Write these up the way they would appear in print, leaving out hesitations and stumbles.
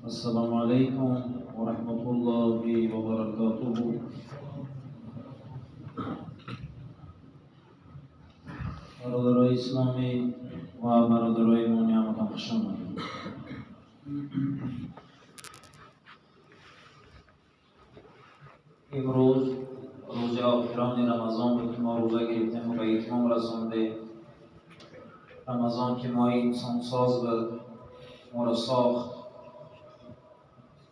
Ассалому алайкум ва раҳматуллоҳи ва баракотуҳу. Бародарои исломӣ ва бародарои имонӣ, ҳаматон хуш омадед. Имрӯз рӯзи охирони Рамазон буд, ки мо рӯза гирифтем ва ба итмом расондем. Рамазон ки моҳи инсонсоз буд, моро сохт.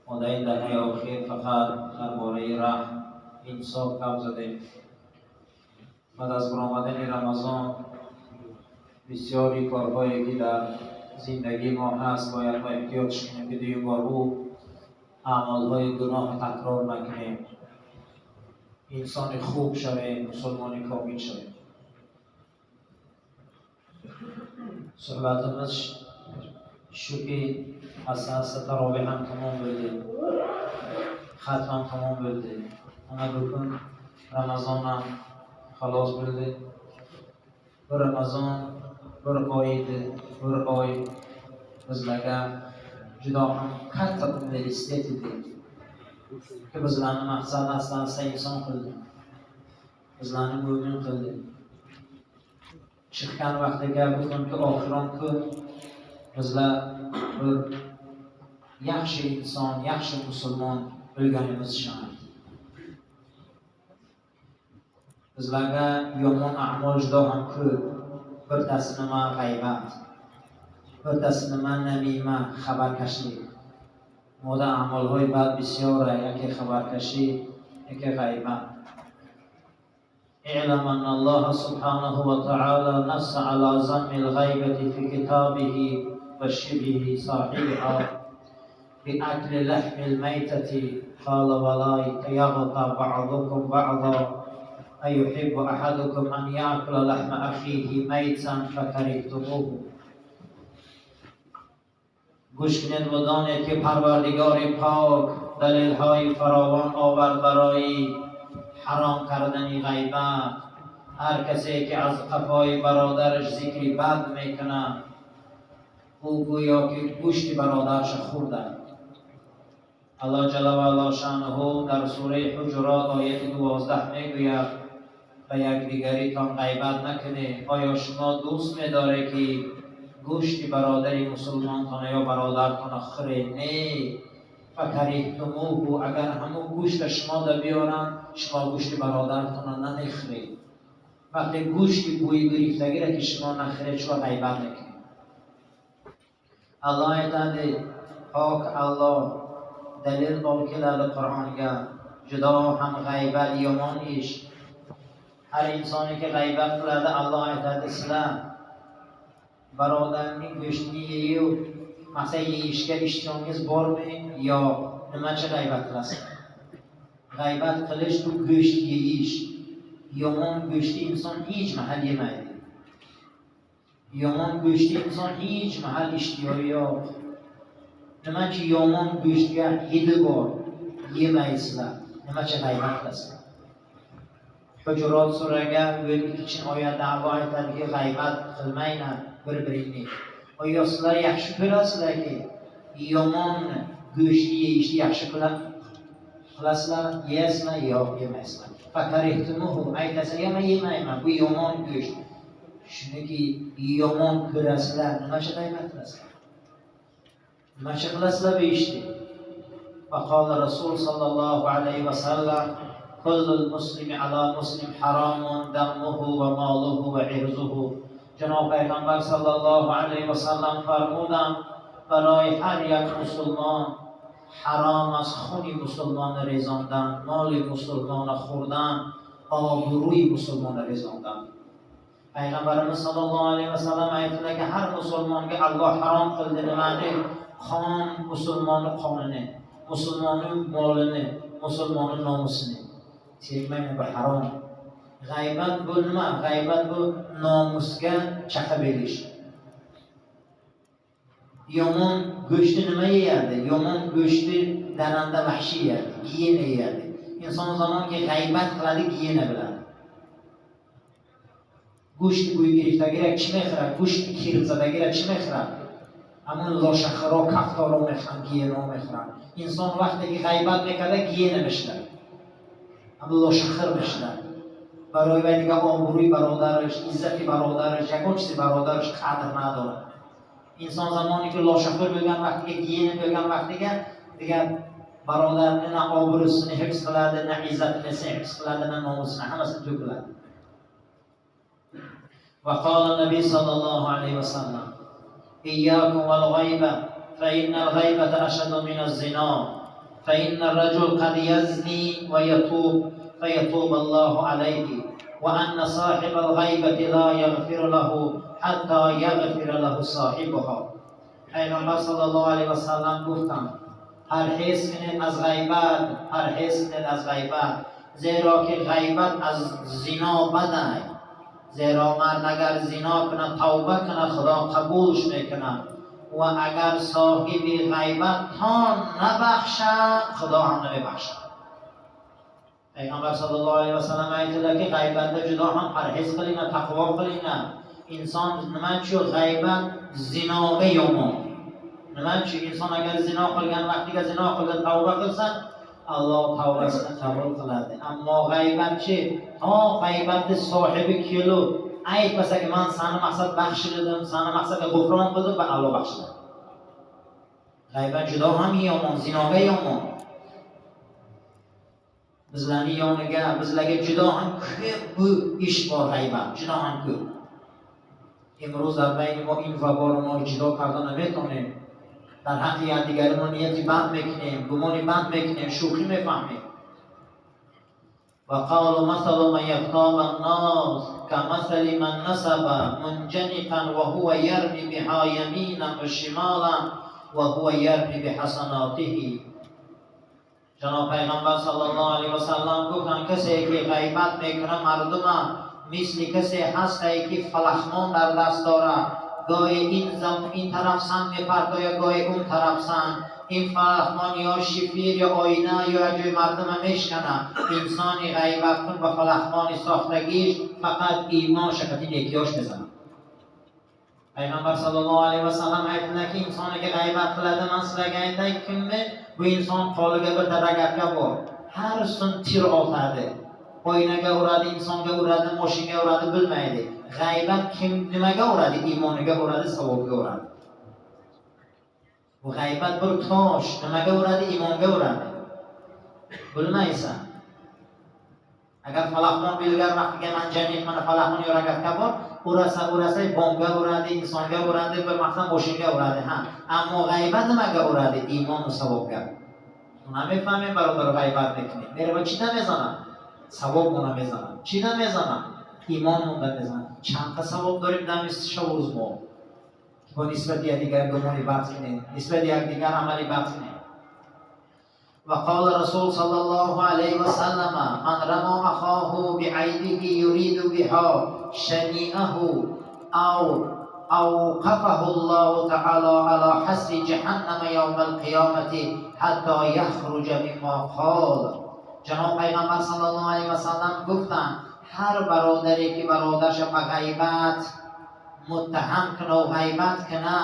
Мо дар ин даҳаи охир фақат дар бораи раҳм, инсоф гап задем. Баъд аз баромадани Рамазон бисёри корҳое ки дар зиндагии мо ҳаст, бояд мо эҳтиёт кунем, ки дуюм бор ӯ аъмолҳои гуноҳ такрор накунем, инсони хуб шавем, мусулмони комил шавем. Суҳбатимиз shuki, asta-asta taroveh ham tamom bo'ldi, xatm ham tamom bo'ldi. Mana bugun Ramazon ham xalos bo'ldi. Bir Ramazon bir oy edi, bir oy bizlarga juda ham katta universitet edi. Ki bizlarni maqsad asta-asta inson qildi, bizlarni mo'min qildi. Chiqqan vaqtiga bugungi oxiron kun bizlar bir yaxshi inson, yaxshi musulmon bo'lganimiz shart. Bizlarga yomon a'mol juda ham ko'p. Birtasi nima? G'aybat. Birtasi nima? Namima, xabarkashlik. Moda a'molҳои бад бисёр, яке xabarkashӣ, яке g'aybat. اعلم أن الله سبحانه وتعالى نص على ذم الغيبة في كتابه وشبه صاحبها بأكل لحم الميتة. قال: ولا يغتب بعضكم بعضا أيحب أحدكم أن يأكل لحم أخيه ميتا فكرهتموه. گوش کنید و دانید که پروردگار پاک دلیل‌های فراوان آورد برای حرام کردن غیبت. هر کسی که از قفای برادرش ذکری بد میکنه، او گویا که گوشت برادرش خورده. الله جل و علا شانه در سوره حجرات آیت 12 میگوید: به یکدیگریتان غیبت نکنید. آیا شما دوست میداره که گوشت برادری مسلمانتان یا برادرتان خورید؟ نه. فکرهتموه، اگر همون گوشت شما در بیارن، شما گوشت برادرتان نمیخورید. وقتی گوشت بوی گرفتگی را که شما نخورید، شما غیبت نکنید. الله aytadi, pok Alloh dalil olib keladi Qur'onga. Juda ham g'aybat yomon ish. Har insoniki g'aybat qiladi, Alloh aytadi: sizlar birodarning go'shtini yeyib, masalan, yeyishga ishtiyongiz bormi? Yo'q. Nimacha g'aybat qilasiz? G'aybat qilish bu go'sht yeyish. Yomon go'shtni inson hech mahal yemaydi. Yomon go'shtni inson hech mahal ishtiyoyi yo'q. Nimachi yomon go'shtga hidi bor, yemaysizlar. Nimacha g'aybat qilasizlar? Hujurot suraga 12-oyatda Alloh aytadiki, g'aybat qilmanglar bir-biringni. Oyo sizlar yaxshi ko'rasizlarki, yomon go'shtni yeyishni yaxshi qilasizlar, yeyasizlar, yo'q, yemaysizlar. Fakarihtumuhu, aytasizlar, men yemayman, bu yomon go'sht. Shuniki yomon ko'rasizlar, nimacha g'aybat qilasizlar? Nimacha qilasizlar bu ishni? Faqala Rasul sallallohu alayhi va sallam: kullul muslimi ala muslim haramun dammuhu va maluhu va irzuhu. Janob Payg'ambar sallallohu alayhi va sallam farmudand: барои ҳар як мусулмон ҳаром аст хуни мусулмонро резондан, моли мусулмонро хӯрдан, обрӯи мусулмонро резондан. Payg'ambarimiz sallallohu alayhi vasallam aytdilarki, har musulmonga Alloh harom qildi nimani? Qon, musulmonni qonini, musulmonning molini, musulmonning nomusini. Tegmang, bu harom. G'aybat bu nima? G'aybat bu nomusga chaqa berish. Yomon go'shtni nima yeyadi? Yomon go'shtni daranda vahshiy yeyadi, giyena yeyadi. Inson zamonki g'aybat qiladi, giyena biladi. Гӯшти бӯйгирифтагиро чӣ мехӯрад? Гӯшти кирзадагиро чӣ мехӯрад? Ҳамон лошахӯро кафторо мехӯранд, гиено мехӯранд. Инсон вақте ки ғайбат мекарда, гиена мешудад, ҳамон лошахӯр мешудад. Барои вай дигар обрӯи бародараш, иззати бародараш, ягон чизи бародараш қадр надорад. Инсон замоне ки лошахӯр bo'lgan vaqtiga, гиена bo'lgan vaqtiga дигар бародарni на обрӯсini hifz qiladi, на izzatini hifz qiladi, на nomusini, hammasini to'kiladi. وقال النبي صلى الله عليه وسلم: إياكم والغيبة فإن الغيبة أشد من الزنا، فإن الرجل قد يزني ويتوب فيتوب الله عليه، وأن صاحب الغيبة لا يغفر له حتى يغفر له صاحبها. پیغمبر صلی الله علیه و سلم گفتند: پرهیز کنید از غیبت، پرهیز کنید از غیبت، زیرا که غیبت از زنا بد است. زیرا مرد اگر زنا کند، توبه کند، خدا قبولش میکند، و اگر صاحب غیبت تا نبخشد، خدا هم نمیبخشد. پیغمبر صلی الله علیه و سلم aytdilar ki, g'aybatda juda ham parhez qilinglar, taqvo qilinglar. Inson nima uchun g'aybat zinoga yomon? Nima uchun inson agar zino qilgan vaqtiga zino qildi, tavba qilsa, Alloh tavbasini qabul qiladi. Ammo g'aybatchi to g'aybatni sohibi kelib aytmasaki, man sani maqsad baxshiladim, sani maqsadga g'ufron qildim, va Alloh baxshiladi. G'aybat juda ham yomon, zinoga yomon. Bizlarning yoniga, bizlarga juda ham ko'p bu ish bor, g'aybat, juda ham ko'p. Имрӯз дар байни мо ин ваборо мо ҷудо карда наметонем. Дар ҳаққи якдигари мо нияти банд мекунем, гумони банд мекунем, шӯхӣ мефаҳмем. وقالوا مثل من يغتاب الناس كمثل من نصب منجنقا وهو يرمي بها يمينا وشمالا وهو يرمي بحسناته. جناب پیغمبر صلی الله علیه و سلم گفتند کسی که غیبت میکنه مردم مثل کسی هست که فلخمان در دست دارد، گاهی این طرف سنگ میپرتاید، گاهی اون طرف سنگ. این فلخمان یا شفیر یا آینه یا جای مردم میشکنه. انسانی غیبت کن با فلخمان ساختگیش فقط ایمان شکتی نیکیاش میزنه. Payg'ambar sallallohu alayhi vasallam aytdilarki, insoniga g'aybat qiladi, man sizlarga aytay kimmi? Bu inson qo'liga bir rogatka bor. Har sun tir otadi. Oynaga uradi, insonga uradi, moshinga uradi, bilmaydi. G'aybat kim nimaga uradi? Iymoniga uradi, savobga uradi. Bu g'aybat bir tosh, nimaga uradi? Iymonga uradi. Bilmaysan. Agar falaqmon bilgan vaqtiga manjaniq mana falaqmon yo rogatka bor, urasa urasa bomga uradi, insonga uradi, bir maqsad moshinga uradi, ha. Ammo g'aybat nimaga uradi? Iymon va savobga. Namefahmем бародар ғайбат мекунем. Мерава чида мезанад? Савоб мона мезанад. Чида мезанад? Имон монда мезанад. Чанд та савоб дорем дар шабу рӯз мо? Бо нисбати якдигар гумони бад кунем, нисбати якдигар амали бад кунем. وقال رسول صلى الله عليه وسلم من رمى أخاه بعيبه يريد بها شنيئه أو أوقفه الله تعالى على حسر جهنم يوم القيامة حتى يخرج مما قال. جناب پیغمبر صلی الله علیه و سلم گفتند هر برادری که برادرش به غیبت متهم کنه و غیبت کنه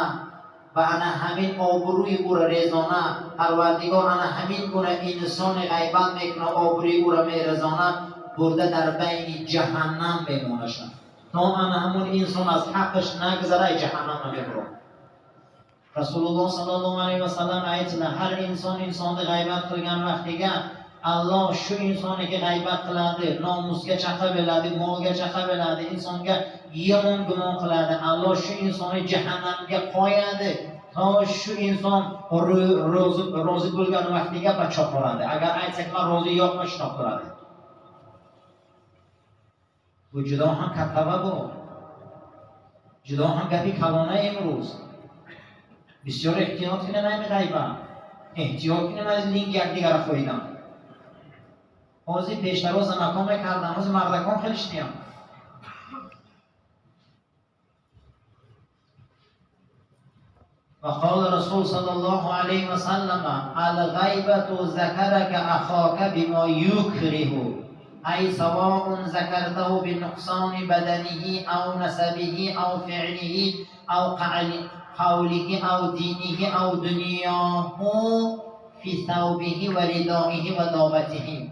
و انا همین آبروی او را ریزانه، پروردگار انا همین گونه انسان غیبت میکنه آبروی او را میرزانه، برده در بین جهنم میمونه شد تا انا همون انسان از حقش نگذره جهنم نمیبره. رسول الله صلی الله علیه و سلم aytdilar har inson insonni g'aybat qilgan vaqtiga Alloh shu insoniga g'aybat qiladi, nomusga chaqa beradi, molga chaqa beradi, insonga yomon gumon qiladi. Alloh shu insonni jahannamga qo'yadi. To shu inson rozi bo'lgan vaqtiga pachoq qiladi. Agar aytsak man rozi yo'qman, shunaqa qiladi. Bu juda ham katta bu. Juda ham gapi kalona imro'z. Bisyor ehtiyot qilinaymi g'aybat. Ehtiyot qilinaymi ling yakdigar qo'ydan. Hozir пештаро занакон мекардам, ҳозир мардакон хеле шидиям. وقال رسول صلى الله عليه وسلم الغيبة ذكرك أخاك بما يكره أي سواء ذكرته بنقصان بدنه أو نسبه أو فعله أو قوله او دینه او دنیاه فی ثوبه و ردائه و دابته.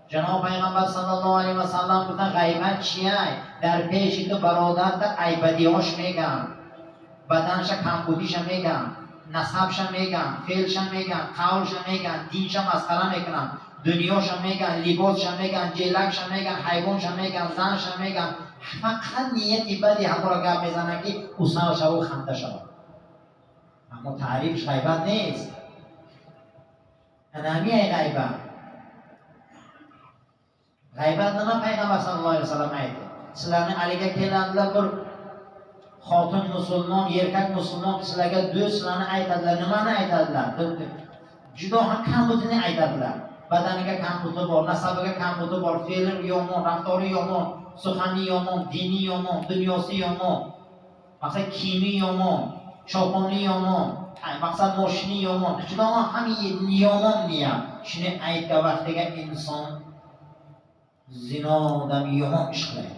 جناب پیغمبر صلی الله علیه و سلم گفتن غیبت چیه؟ در پیش تو برادرت عیبدیاش میگن، بدنش کمبودیش میگن، نسبش میگن، فعلش میگن، قولش میگن، دینش مسخره میکنن، دنیاش میگن، لباسش میگن، جیلکش میگن، حیوانش میگن، زنش میگن. فقط نیتی بدی همو را گپ میزنن که او سر شود و خنده شود. اما تعریفش غیبت نیست. انمی غیبت. G'aybat nima payg'ambar sallallohu alayhi vasallam aytdi? Sizlarni aliga keladilar bir xotin musulmon, erkak musulmon sizlarga do'st sizlarni aytadilar. Nimani aytadilar? Juda ham kambutini aytadilar. Badaniga kambuti bor, nasabiga kambuti bor, fe'li yomon, raftori yomon, suxani yomon, dini yomon, dunyosi yomon. Maqsad kiyimi yomon, choponi yomon, maqsad moshini yomon. Juda ham yomon niyat. Shuni aytgan vaqtiga inson zinodan yomon ish qiladi.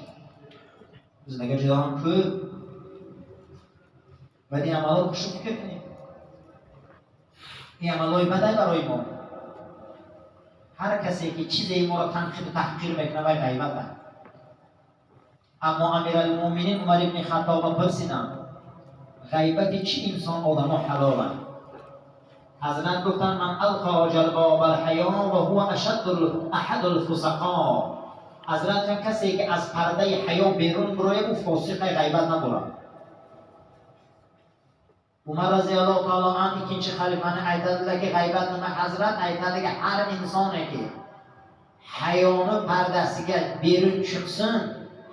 Bizlarga juda ham ko'p badiy amallar qo'shib fikr qiling. Ин амалҳои бадай барои мо. Ҳар касе ки чизе моро танқид таҳқир мекунад, вай ғайбат аст. Аммо Амиралмӯъминин Умар ибни Хаттобро пурсиданд, ғайбати чӣ инсон одамо ҳалол аст? Ҳазрат гуфтанд, ман алқо ҷалбобал ҳаё ва ҳува ашадду аҳадул фусақо. Ҳазрат касе ки аз пардаи ҳаё берун бирояд, ӯ фосиқе, ғайбат надорад. Умар разияллоҳу таоло анҳу ikkinchi xalifani aytadilarki, g'aybat nima? Hazrat aytadiki, har insoniki hayoni pardasiga berun chiqsin,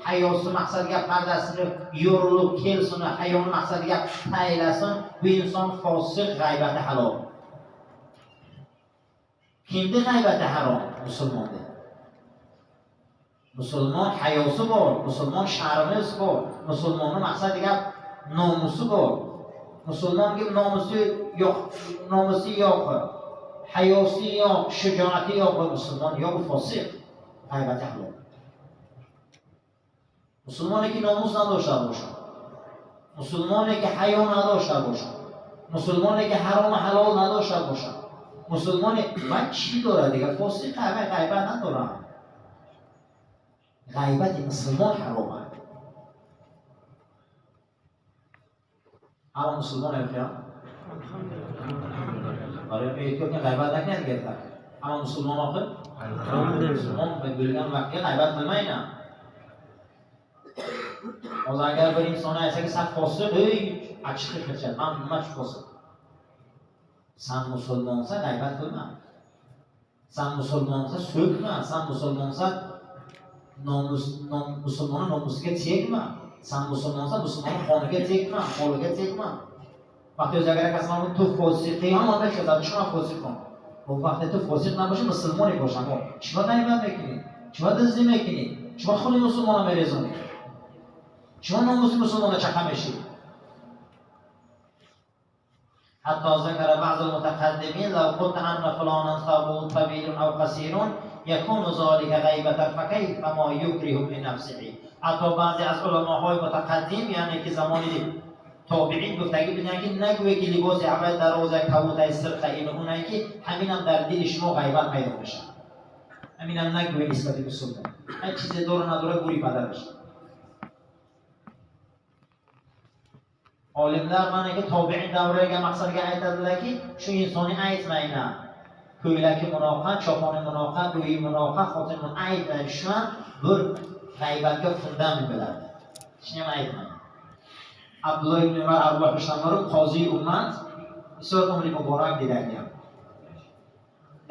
hayosi maqsadiga pardasini yo'rilib kelsin, hayoni maqsadiga taylasin, bu inson fosiq, g'aybati halol. Kimni g'aybati harom? Musulmonda. Musulmon hayosi bor, musulmon sharmisi bor, musulmonni maqsadiga nomusi bor. Musulmonga nomusi yo'q, nomusi yo'q, hayosi yo'q, shijoati yo'q, musulmon yo'q, fosiq, g'aybati halol. Musulmoniki nomus надошта бошад, мусулмоне ки ҳаё надошта бошад, мусулмоне ки ҳарому ҳалол надошта бошад, мусулмоне вай чӣ дорад дигар? Фосиқ, вай ғайбат надорад. Ғайбати мусулмон ҳаром аст. Ҳама мусулмон ҳам барои эҳтиёт ғайбат накунад дигар. Ҳама мусулмон охир мусулмон bo'lgan vaqtga g'aybat qilmaydi. Hozir agar bir inson aytsaki, san fosiq, ey achchiq kirishadi. Man nima uchun fosiq? San musulmonsan, g'aybat qilma. San musulmonsan, so'kma. San musulmonsan, nomus musulmonni nomusiga tegma. San musulmonsan, musulmonni qoniga tegma, qo'liga tegma. Vaqti o'zi agar akasi tu fosiqi, hamma mexazad, чума fosiqon. Bu vaqtda tu fosiq nabоши, musulmoni бошам. Чума g'aybat мекунӣ? Чума дуздӣ мекунӣ? Чума хуни мусулмонро мерезонӣ? Чума номуси мусулмонро чақа мешӣ? حتى ذكر بعض المتقدمين لو قلت أن فلانا ثوبه طويل أو قصير يكون ذلك غيبة فكيف ما يكره من نفسه. حتی بعضی از علماهای متقدم، یعنی که زمانی تابعین گفتگی بودن که نگویی که لباس اول دراز کبوت سرخ این اونه که همینم در دل شما غیبت پیدا میشه. همینم نگویی نسبت به مسلمان. هر چیز داره نداره گوری پدرش. Olimlar mana ki tobiin davriga maqsadga aytadilarki, shu insonni aytmanglar. Ko'ylaki munoqa, choponi munoqa, uyi munoqa, xotini aytmang. Shu ham bir g'aybatga fundament bo'ladi. Shuni ham aytmang. Abdulloh ibn Umar Abu qozi ummat bisyor umri muborak dedilar.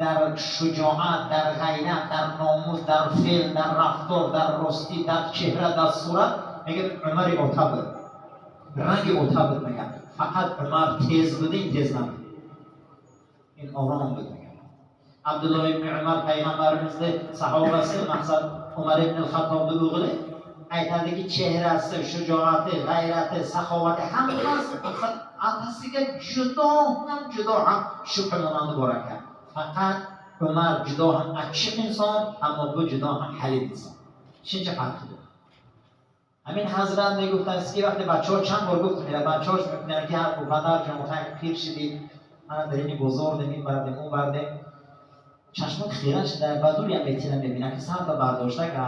Дар шуҷоат, дар ғайрат, дар номус, дар феъл, дар рафтор, дар ростӣ, дар чеҳра, дар сурат мегӯяд Умари ота буд. Ранги ота буд мегӯяд. Фақат Умар тез буд, ин тез набуд. Ин ором буд мегӯяд. Абдуллоҳ ибни Умар пайғамбаримизни саҳобаси, мақсад Умар ибн Хаттобни o'g'li aytadiki, chehrasi, shijoati, g'ayrati, saxovati hammasi maqsad otasiga juda ham shubha monandi bor ekan. Faqat Umar juda ham achchiq inson, ammo bu juda ham halim inson. Shuncha farqi bor. ҳамин ҳазрат мегуфтааст ки вақте бачаҳо чанд бор гуфт мера бачаҳош мегуфтанд ки ҳар падар ҷон хай пир шидӣ, мана дар ини бозор дем, ин бардем, он бардем. Чашмот хира шуда, ба дури ҳам эътина мебинад ки сарта бардошта ка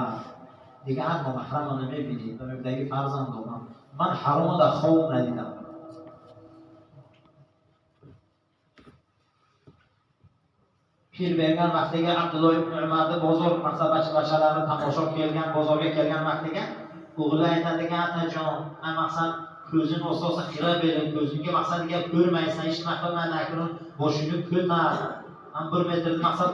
дига ҳар номаҳрама намебинӣ. Ба мегуфтаги фарзанд дорам, ман ҳаромо дар хоб надидам. Пир bergan vaqtiga Abdulloh ibn Umarni bozor maqsad bachalarini tomosha kelgan, bozorga kelgan vaqtiga o'g'li aytadiki, otajon, man maqsad ko'zini ososa xira berib, ko'zingga maqsad gap ko'rmaysan, hech nima qilmaydi, akun boshingni ko'tar. Man 1 metr maqsad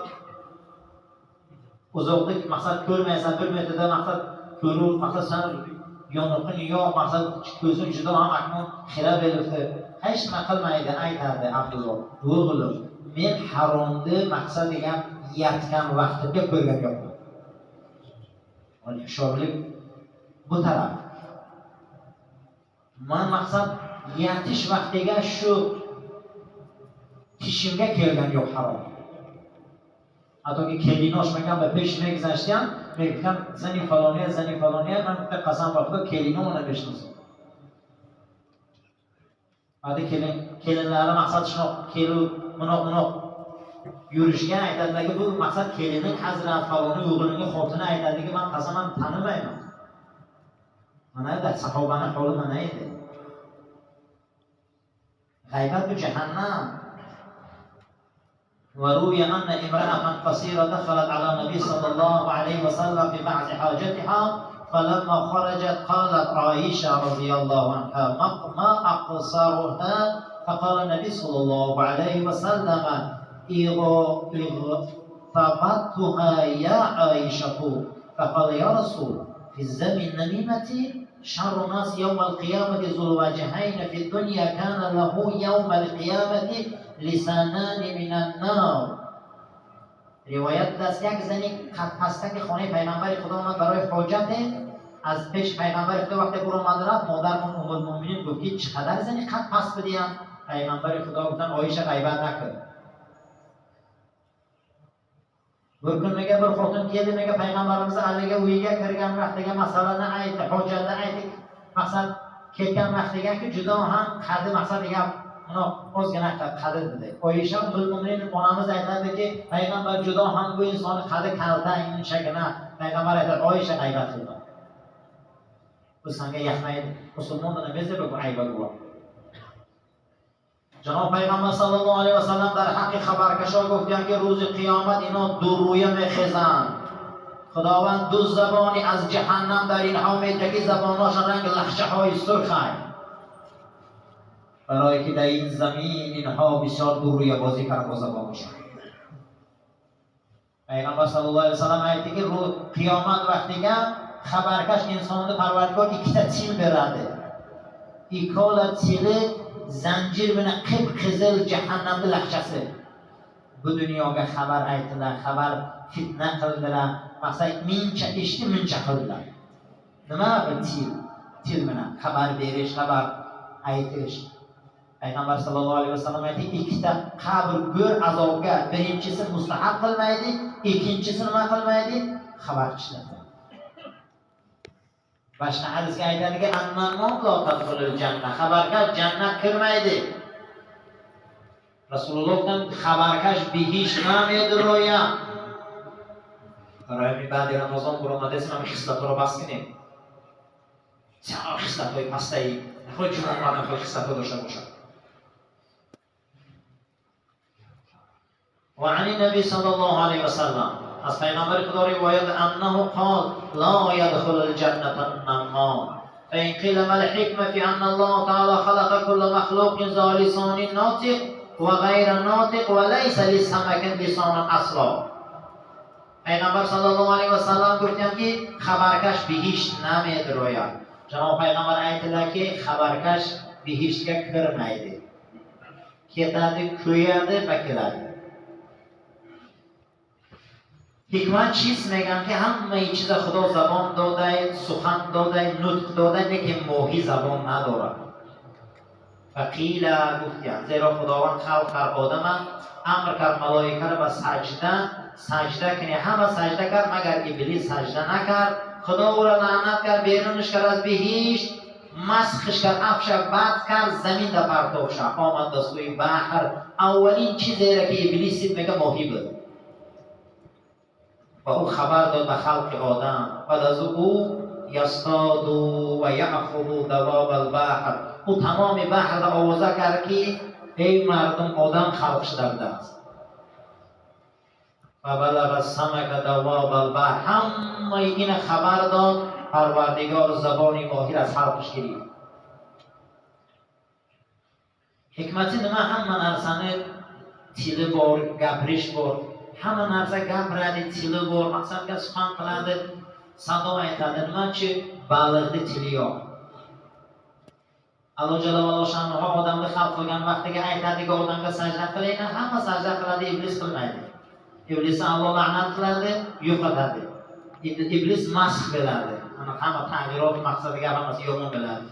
uzoqda maqsad ko'rmaysan, 1 metrda maqsad ko'ruv, maqsad san yoniqin yo'q, maqsad ko'zing juda ham akun xira beribdi. Hech nima qilmaydi, aytadi Abdulloh. O'g'lim, men haromni maqsad degan yatgan vaqtimga ko'rgan yo'qman. Hushyorlik bu taraf. Man maqsad yatish vaqtiga shu tishimga kelgan yo'q harom. Hattoki kelini oshmagan va peshimga guzashgan, men guftam zani faloniya, zani faloniya, man bitta qasam bor, Xudo kelini ona beshnosi. Hadi kelin, kelinlari maqsad shunoq keluv, munoq yurishga aytadilarki, bu maqsad kelinin hazrat faloni o'g'lining xotini aytadiki, man qasamam tanimayman. Mana edi sahobani holi mana edi. G'aybat bu jahannam. وروي أن امرأة قصيرة دخلت على النبي صلى الله عليه وسلم في بعض حاجتها فلما خرجت قالت عائشة رضي الله عنها ما أقصرها؟ فقال النبي صلى الله عليه وسلم اغتبتها يا عائشة. فقال يا رسول في الزمن النميمة شر الناس يوم القيامة ذو الوجهين في الدنيا كان له يوم القيامة لسانان من النار. روایت است یک زنی قد که خانه پیغمبر خدا آمد برای حاجت از پیش پیغمبر خدا وقتی برآمد رفت، مادرمون ام المؤمنین گفت که چقدر زنی قد پست بدیم؟ پیغمبر خدا گفتن عایشه غیبت نکن. Bir kun menga bir xotin keldi, menga payg'ambarimiz aliga uyiga kirgan vaqtiga masalani aytdi, hojatni aytdi. Maqsad ketgan vaqtiga-ki juda ham qadi maqsad degan uni ozgina qadi dedi. Oyisha ummul mo'minin onamiz aytadiki, payg'ambar juda ham bu insonni qadi kalta, inchagina. Payg'ambar aytadi, Oyisha g'aybat qildi. Bu senga yoqmaydi. Musulmon nima deb bu ayba bu. Janob Payg'ambar sallallohu alayhi vasallam дар ҳаққи хабаркашо гуфтанд ки рӯзи қиёмат ино дуруя мехезанд. Худованд ду забони аз ҷаҳаннам дар инҳо метаки, забоношон ранги лахчаҳои сурханд. Барое ки дар ин замин инҳо бисёр дуруя бозӣ кард бо забоношон. Пайғамбар саллаллоҳу алайҳи васаллам айтди ки қиёмат вақтига хабаркаш инсonni Парвардигор ikkita til beradi. Ikkola tili zanjir bilan qip-qizil jahannamning laqchasi. Bu dunyoga xabar aytdilar, xabar fitna qildilar. Maqsad mincha ishni mincha qildilar. Nima bu til? Til bilan xabar berish, xabar aytish. Payg'ambar sallallohu alayhi vasallam aytdi, ikkita qabr go'r azobga, birinchisi mustahab qilmaydi, ikkinchisi nima qilmaydi? Xabarchilik. Boshqa hadisga aytadiki, annamon la tadxulul janna. Xabarkash jannat kirmaydi. Rasulullohdan xabarkash bihisht namediroya. Барои баъди Рамазон буромадесим, ҳамин хислатҳоро бас кунем. Хислатҳои пастаи нахоҳ ҷумъа нахоҳ хислатҳо дошта бошад. Ва ани наби саллаллоҳу алайҳи васаллам аз пайғамбари Худо ривоят аннаҳу қол ла ядхулул ҷанната наммом. فإن قيل ما الحكمة في أن الله تعالى خلق كل مخلوق ذا لسان ناطق وغير ناطق وليس للسمك لسان أصلا. Пайғамбар саллаллоҳу алайҳи васаллам гуфтанд ки хабаркаш биҳишт намедрояд. Ҷаноб пайғамбар aytdilar ки хабаркаш биҳиштга kirmaydi. Ketadi, kuyadi va keladi. Ҳикмат чист мегӯям ки ҳамаи чиза Худо забон додай, сухан додай, нутқ додай, лекин моҳӣ забон надорад. Фақила гуфтиянд, зеро Худованд халқ кард одама, амр кард малоикаро ба саҷда, саҷда кунӣ. Ҳама саҷда кард, магар Иблис саҷда накард. Худо ӯро лаънат кард, берунаш кард аз биҳишт, масхш кард, афша бад кард, замин да партоб шад. Омад ба сӯи баҳр. Аввалин чизеро ки Иблис дид, мега, моҳӣ буд. Ва ӯ хабар дод ба халқи одам. Баъд аз ӯ ястоду ва яъхуду давоб албаҳр, ӯ тамоми баҳрро овоза кард, ки эй мардум, одам халқ шуда будааст. Ва балага самака давоб албаҳр, ҳамаи ина хабар дод. Парвардигор забони моҳир аз ҳалқаш гирифт. Ҳикмати нима? Ҳама нарсани тили бор, gapirish bor, hamma narsa gapiradi, tili bor, maqsadga suxan qiladi, sado aytadi. Nimachi baliqni tili yo'q? Alloh jalla va sha'nuhu odamni xalq qilgan vaqtiga aytadiki, odamga sajda qilinglar, hamma sajda qiladi, Iblis qilmaydi. Iblisni Alloh la'nat qiladi, yo'qotadi. Iblis masx bo'ladi. Mana hamma tag'irot maqsadiga hammasi yomon bo'ladi.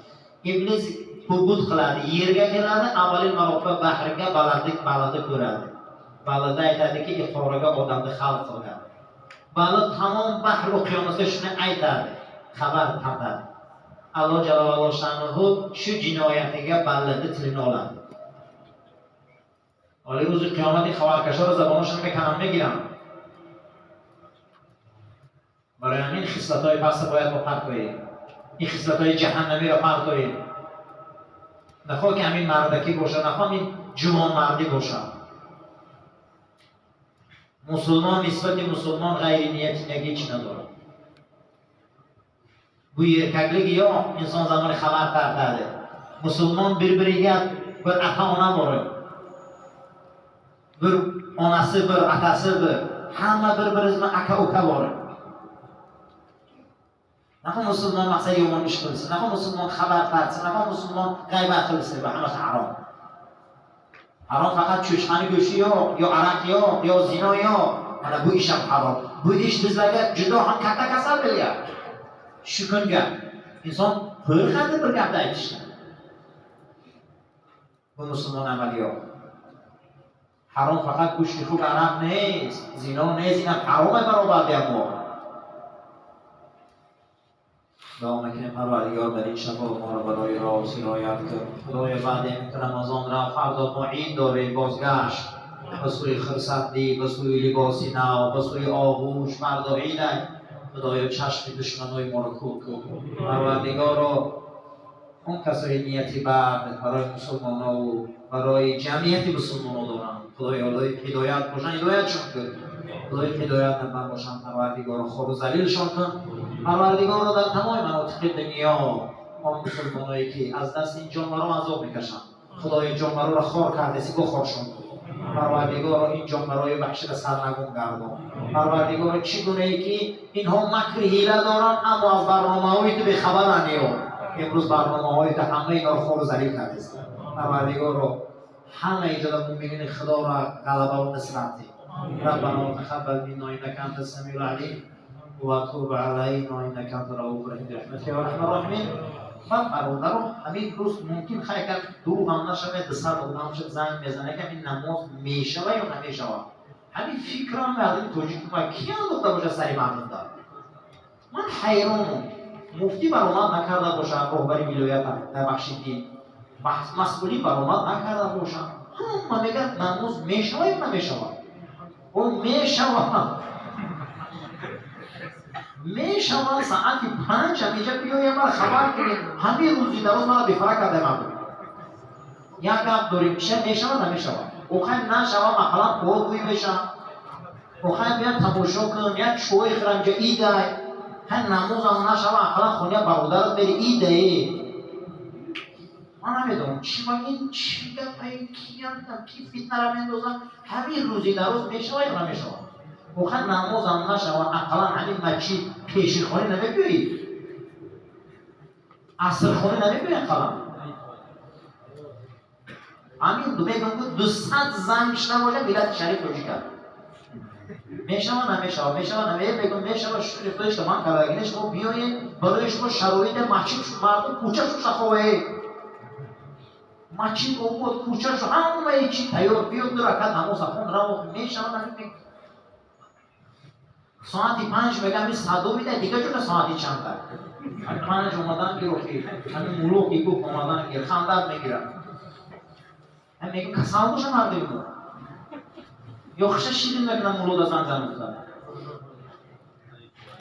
Iblis hubut qiladi, yerga keladi, avvalin marotaba bahrga baliqni ko'radi. Baliqda aytadiki, iqoriga odamni xalq qilgan. Baliq tamom bahr okeanusga shuni aytadi, xabar tartadi. Alloh jalla va sha'nuhu shu jinoyatiga baliqni tilini oladi. Оле рӯзи қиёмати хабаркашоро забонашон меканам, мегирам. Барои ҳамин хислатҳои паста бояд мо партоем. Ин хислатҳои ҷаҳаннамиро партоем. Нахоҳ ки ҳамин мардакӣ бошад, нахоҳ ҳамин ҷувонмардӣ бошад. Мусулмон нисбати мусулмон ғайри нияти неки ҳеч надорад. Bu erkaklik yo'q, inson zamoni xabar tartadi. Musulmon bir-biriga bir ata-ona bor. Bir onasi bir, atasi bir. Hamma bir-birimizning aka-uka bor. Naqa musulmon maqsad yomon ish qilsin, naqa musulmon xabar tartsin, naqa musulmon g'aybat qilsin, bu hammasi harom. Harom faqat cho'chqani go'shti yo'q, yo aroq yo'q, yo zino yo'q. Mana bu ish ham harom. Bu ish bizlarga juda ham katta kasal bo'lyapti. Shu kunga inson qo'rqadi bir gapni aytishdan. Bu musulmon amali yo'q. Harom faqat go'shti xub aroq neст, zino neст, ин ҳам ҳаром баробар deyapti. Дуо мекунем, Парвардигор, дар ин шаб моро барои роҳ сироят кун. Худоё, баъд ин Рамазон рафт, фардо мо ид дорем, бозгашт ба сӯи хурсандӣ, ба сӯи либоси нав, ба сӯи оғӯш, фардо ид. Худоё, чашми душманои моро кӯр кун. Парвардигоро, он касои нияти бад барои мусулмонову барои ҷамъияти мусулмоно доранд, Худоё, ҳидоят бошанд, ҳидоятшон кун. Худои ҳидоят набошанд, Парвардигоро, хору залилшон кун. Парвардигоро, дар тамоми манотиқи дунё он мусулмоное ки аз дасти ин ҷонваро азоб мекашанд, Худои, ҷонвароро хор кардеси, бохоршон кун. Парвардигоро, ин ҷонварои ваҳширо сарнагун гардон. Парвардигоро, чӣ гунае ки инҳо макри ҳила доранд, аммо аз барномаҳои ту бехабаранд. Ё имрӯз барномаҳои ту ҳамаи инҳоро хору залил кардест. Парвардигоро, ҳама иҷода муъминини Худоро ғалабаву нусрат деҳ. ربنا تقبل منا انك انت السميع العليم وتب علينا انك انت الرؤوف الرحيم برحمتك يا ارحم الراحمين. من бародаро, ҳамин рӯз мумкин хайкар дурӯғ ҳам нашавад, 200 одам шуд, занг мезанад, ки ҳамин намоз мешава ё намешава. Ҳамин фикрам мардуми тоҷик ма ки андохта бошад сари мардумда? Ман ҳайронам. Муфтӣ баромад накарда бошад, роҳбари вилоята дар бахши дин масъулӣ баромад накарда бошад, ҳама мегӯяд, намоз мешава ё намешава? О, мешава, мешава. Саати 5 ҳаминҷа биёя, мара хабар кунед. Ҳамин рӯзи дароз мара бефара карда мардум. Як гап дорем, ча мешава, намешава? Охай нашава, ақаллан подгӯй меша. Охай бия, тамошо кун, як чой хӯрам, ҷа идай. Ҳай, намозам нашава, ақаллан хония бародарат бери, идае. Ман намедонам, чӣ ва ин чӣ гап, ин киян, ки фитнара мендозад. Ҳамин рӯзи дароз мешава ё намешава? Охай, намозам нашава, ақаллан ҳамин масҷид пешихонӣ намебиёӣ, асрхонӣ намебиёӣ ақаллан. Ҳамин мегӯям, 200 занг шуда бошад, миллати шариф тоҷика. Мешава, намешава, мешава, наме мегӯям, мешава. Шукри Худои, ман кардагине, шумо биёед, барои шумо шароите масҷид, мардум кӯча шуша хоҳед, масҷид обод, кӯча шу, ҳамаи чи тайёр, биё, ду ракат намоз хон, раво. Мешава, наме. Соати 5 мега, ҳамин садо медиҳад, дига ҷода соати чанда? Ҳамин 5 омадан гир, охи ҳамин мулло ки гуфт, омадан гир, хандат мегирад. Ҳам мегӯ, касал боша мардуми мо ё хуша ширин мекунам, мулло да занг зан гуфта.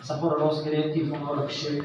Сафоро рост гиред, телефонҳоро кишед.